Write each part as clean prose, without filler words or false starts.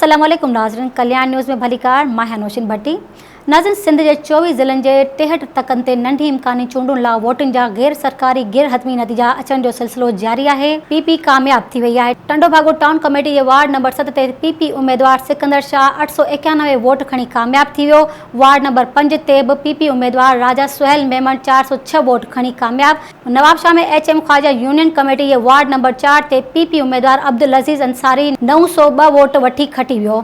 السلام عليڪم ناظرين ڪلياڻ نيوز ۾ ڀليڪار مان آهيان نوشين ڀٽي ناظرين سنڌ جي 24 ضلعن جي 63 تڪن تي ننڍي امڪاني چونڊن لا ووٽن جا غير سرڪاري غير حتمي نتيجا اچڻ جو سلسلو جاري آهي پي پي ڪامياب ٿي وئي آهي ٽنڊوڀاڳو ٽائون ڪميٽي جي وارڊ نمبر 7 تي پي پي اميدوار سڪندر شاهه 891 ووٽ کڻي ڪامياب ٿي ويو وارڊ نمبر 5 تي به پي پي اميدوار راجا سهيل ميمڻ 406 ووٽ کڻي ڪامياب Nawabshah ۾ H M Khawaja union committee جي وارڊ نمبر چار تي پي پي اميدوار عبدالعزيز انصاري 902 ووٽ وٺي کٽي ويو.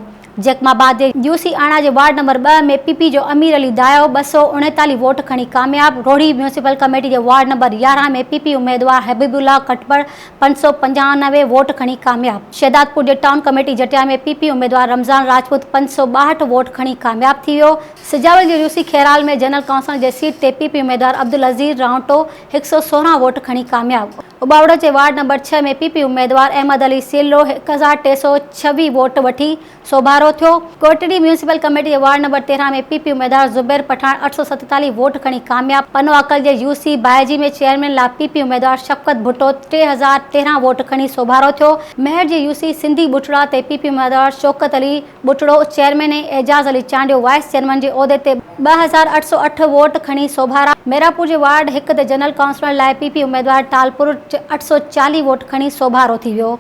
جيڪب آباد جي يو سي آڻا جي وارڊ نمبر ٻه ۾ پي پي جو امير علي دايو 239 ووٽ کڻي ڪامياب، روهڙي ميونسپل ڪميٽي جي وارڊ نمبر 11 ۾ پي پي اميدوار حبيب الله ڪٽپر 595 ووٽ کڻي ڪامياب، شهدادپور جي ٽائون ڪميٽي جٽيا ۾ پي پي اميدوار رمضان راجپوت 562 ووٽ کڻي ڪامياب ٿي ويو. سجاول جي يوسي خيرال ۾ جنرل ڪائونسل جي سيٽ تي پي پي اميدوار عبدالعزيز رانوٽو 116 ووٽ کڻي ڪامياب. اٻاوڙو جي وارڊ نمبر ڇهه ۾ پي پي اميدوار احمد علي سيلرو 1326 ووٽ وٺي سوڀارو ٿيو. ڪوٽڙي ميونسپل ڪميٽي جي وارڊ نمبر 13 ۾ پي پي اميدوار زبير پٺاڻ 847 ووٽ کڻي ڪامياب. پنوعاقل جي يوسي بائجي ۾ چيئرمين لا پي پي اميدوار شفقت ڀٽو 3013 ووٽ کڻي سوڀارو ٿيو. مهڙ جي يوسي سنڌي ٻٽڙا تي پي پي اميدوار Shaukat Ali Bhatro chairman ۽ Ejaz Ali Chandio vice chairman جي عهدي تي 2808 ووٽ کڻي سوڀارا، ميراپور جي وارڊ هڪ تي جنرل ڪائونسلر لاء پي پي اميدوار ٽالپر 840 ووٽ کڻي سوڀارو ٿي ويو.